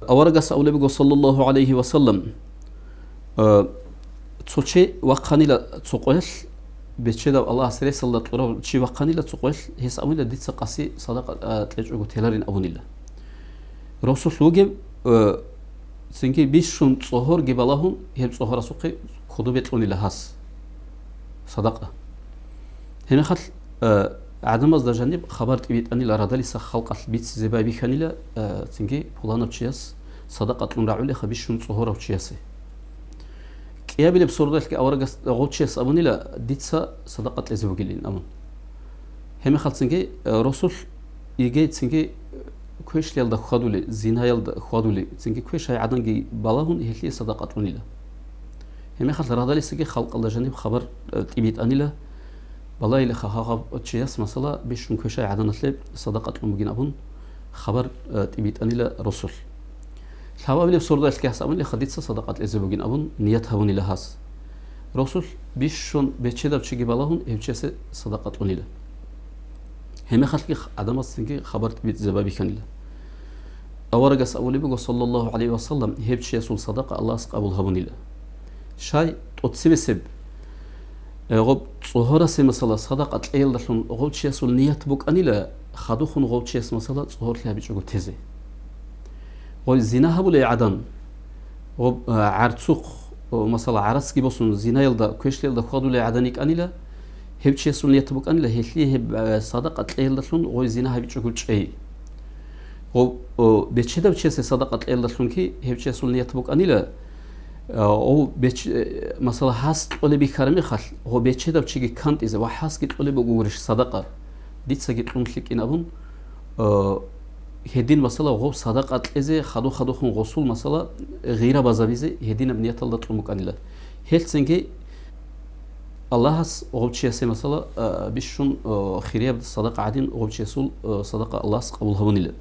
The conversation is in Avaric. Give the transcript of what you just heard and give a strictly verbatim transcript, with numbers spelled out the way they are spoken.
Аварагас абулеб буго, саллаллагьу гӀалайгьи ва саллам, э, цо чи вахъанила цо къоялъ, бечедав Аллагьас ресалда кьурав чи вахъанила цо къоялъ, гьес абунила, дица къаси садакъа, э, кьечӀого теларин абунила. Росулъ вугев, э, цинги бищун цӀогьорги балагьун, гьеб цӀогьорасухъе кодобе кьунила гьас садакъа. Гьебмехалъ, э, гӀадамазда жаниб хабар тӀибитӀанила, радалиса халкъалъ бицизе байбихьанила, э, цинги пуланав чияс садакъа кьун рагӀулеха бищун цӀогьорав чиясе. КӀиабилеб сордоялъги аварагас гъов чияс абунила, дица садакъа кьезе бугилин абун. Гьебмехалъ цинги, э, росулъ йигей цинги, э, квешлъиялда хьвадули, зинаялда хьвадули, цинги квешай гӀаданги балагьун, гьелъие садакъа кьунила. Гьебмехалъ радалисаги халкъалда жаниб хабар, э, тӀибитӀанила, балайилаха гьав чияс, масала, бищун квешай гӀаданалъе садакъа кьун бугин абун, хабар, э, тӀибитӀанила росулъ. Лъабабилеб сордоялъги гьас абунила, дица садакъа кьезе бугин абун, ният гьабунила гьас. Росулъ бищун бечедав чиги балагьун, гьев чиясе садакъа кьунила. Гьебмехалъги х-, гӀадамаз цинги хабар тӀибитӀизе байбихьанила. Аварагас абулеб буго, саллаллагьу гӀалайгьи ва саллам, гьеб чиясул садакъа Аллагьас къабул гьабунила. Щай, тӀоцебесеб, э, гъоб цӀогьорасе, масала, садакъа кьеялдалъун гъов чиясул ният букӀанила, хадухъун гъов чияс, масала, цӀогьорлъи гьабичӀого тезе. Гъой зина гьабулей гӀадан, гъоб, э, гӀарцухъ, о, масала, гӀарацги босун, зинаялда, квешлъиялда хьвадулей гӀадан йикӀанила, гьев чиясул ният букӀанила, гьелъие гьеб, э, садакъа кьеялдалъун гъой зина гьабичӀого чӀей. Гъоб, о, бечедав чиясе садакъа кьеялдалъунги гьев чиясул ният букӀанила, э, гъов беч-, э, масала, гьас кьолеб бихьараб мехалъ, гъов бечедав чиги кантӀизе ва гьасги кьолеб бугогурищ садакъа, дицаги кьун лъикӀин абун, э, гьедин, масала, гъов садакъа кьезе хадур-хадухъун гъосул, масала, гъира базабизе гьединаб нияталда кьун букӀанила. Гьелъцинги Аллагьас гъов чиясе, масала, э, бищун, э, хирияб садакъа гӀадин гъов чиясул, э, садакъа Аллагьас къабул гьабунила.